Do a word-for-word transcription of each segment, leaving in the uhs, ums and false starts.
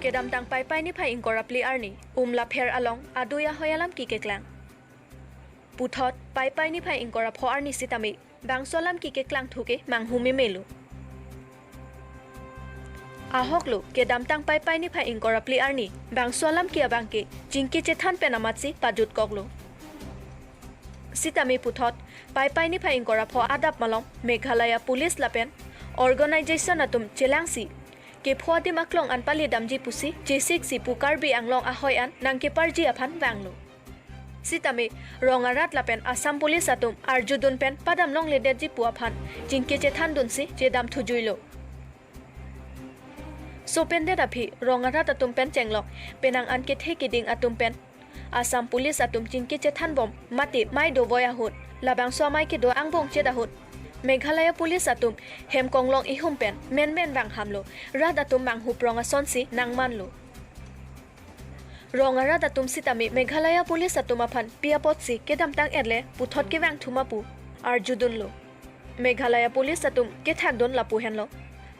Kedamtang Paipai niphai ingkoi ra phli arni, Umlapher along adui ahoi alam kekeklang. Puthot Paipai niphai ingkoi ra pho arni sitame bangso alam kekeklang thuke manghu memelo. Ahoklo, kedamtang Paipai niphai ingkoi ra phli arni bangso alam ke abangke chingki chethan pen amatsi pajutkoklo. Sitame puthot Paipai niphai ingkoi ra pho adap malom Meghalaya Police lapen organization atum chelangsi kepho adim aklong an palidamji pusi chesiksi pu Karbi Anglong ahoi an nangkeparji aphan vanglo. Sitame rong arat lapen Assam Police atum arjudun pen padam longledetji pu aphan chingki chethandunsi chedam thujuilo. Sopendet aphi rong arat atum pen chenglok penang an kethe keding atum pen Assam Police atum chingki chethanbom mate mai dovoi ahut, labangso amai kedo angbong chet ahut Meghalaya Police atum hem konglong ihum pen menmen vanghamlo, rat atum manghu prong asonsi nangmanlo. Rong arat atum sitame Meghalaya Police atum aphan pi apotsi kedamtang erle puthot kevang thuma pu arjudunlo. Meghalaya Police atum kethakdun lapu henlo.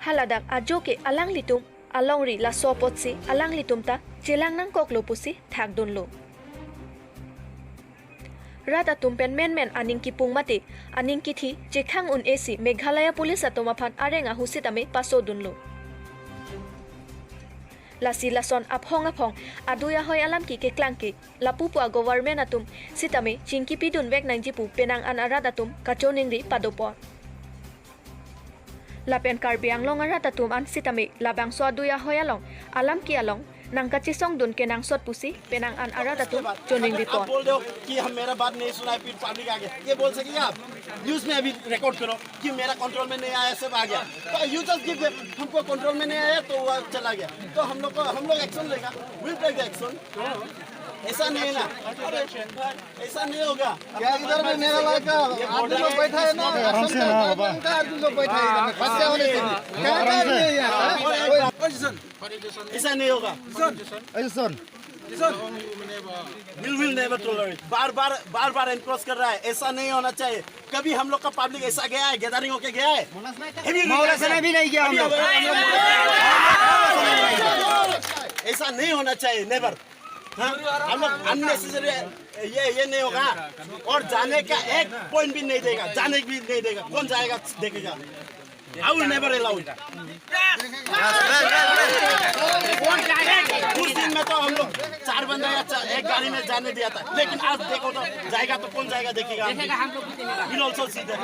Haladak ajo ke alanglitum alongri laso apotsi alanglitum ta chelang nangkoklo pusi thakdunlo. Rat atum pen menmen aning kipung mate aning kithi chekhang un-esi Meghalaya Police atum aphan areng ahu sitame pasodunlo. Lasi lason aphong aphong adui ahoi alam kekeklang ke lapu pu a-government atum sitame chingki pidun vek nangji pu penang an arat atum kachoningri padopon. Lapen Karbi Anglong arat atum an sitame labangso adui ahoi along alam ke along nangkachesongdun kenangsot pusi penang an arat atum choningripon. आप बोल रहे हो कि हम मेरा बात नहीं सुना है, फिर पब्लिक आ गया, ये बोल सकेंगे आप? न्यूज में अभी रिकॉर्ड करो कि मेरा कंट्रोल में नहीं आया, सब आ गया। तो यू जस्ट गिव, हमको कंट्रोल में नहीं आया तो वो चला गया। तो हम लोग को, हम लोग एक्शन लेगा, विल टेक द एक्शन। ऐसा नहीं है ना, अरे, ऐसा नहीं होगा। क्या इधर में मेरा लड़का आदमी लोग बैठा है ना, आराम से ना बाबा। का आदमी लोग बैठा है इधर में, बच्चा होने के लिए। क्या क्या आदमी है यहाँ? ऐसा नहीं होगा। Action. We will never tolerate। बार बार बार बार एनक्रोच कर रहा है, ऐसा नहीं होना चाहिए। कभी हम लोग का पब्लिक ऐसा गया है, गैदरिंग होके गया है? अभी भी मौला गया सना है। भी नहीं गया हम अभी लोग। अभी हम लोग ऐसा नहीं होना चाहिए, नेवर। हाँ? हम लोग अननेसेसरी ये ये नहीं होगा। और जाने का एक पॉइंट भी नहीं देगा, जाने भी नहीं देगा। कौन जाएगा देखेगा? I will never allow it। कुछ दिन में तो हम लोग चार बंदा या चार, एक गाड़ी में जाने दिया था, लेकिन आज देखो तो जाएगा तो कौन जाएगा देखेगा? We'll also see that।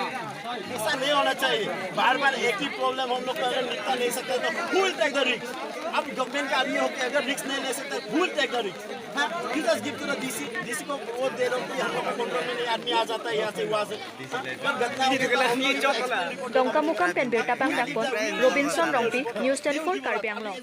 ऐसा नहीं होना चाहिए। बार बार एक ही प्रॉब्लम हम लोग का अगर निपटा नहीं सकते तो who will take the risk? अब गवर्नमेंट का आदमी होकर अगर रिस्क नहीं ले सकते, who will take the risk? हाँ, you just give to the DC, DC को वो दे दो कि हम लोग का कंट्रोल में नहीं, आदमी आ जाता है यहाँ से वहाँ से। हाँ, पर घटना हो गई तो हम लोग इतना explain report Dongkamukam pen birta pangdakpon Robinson Rongpi, News twenty-four Karbi Anglong.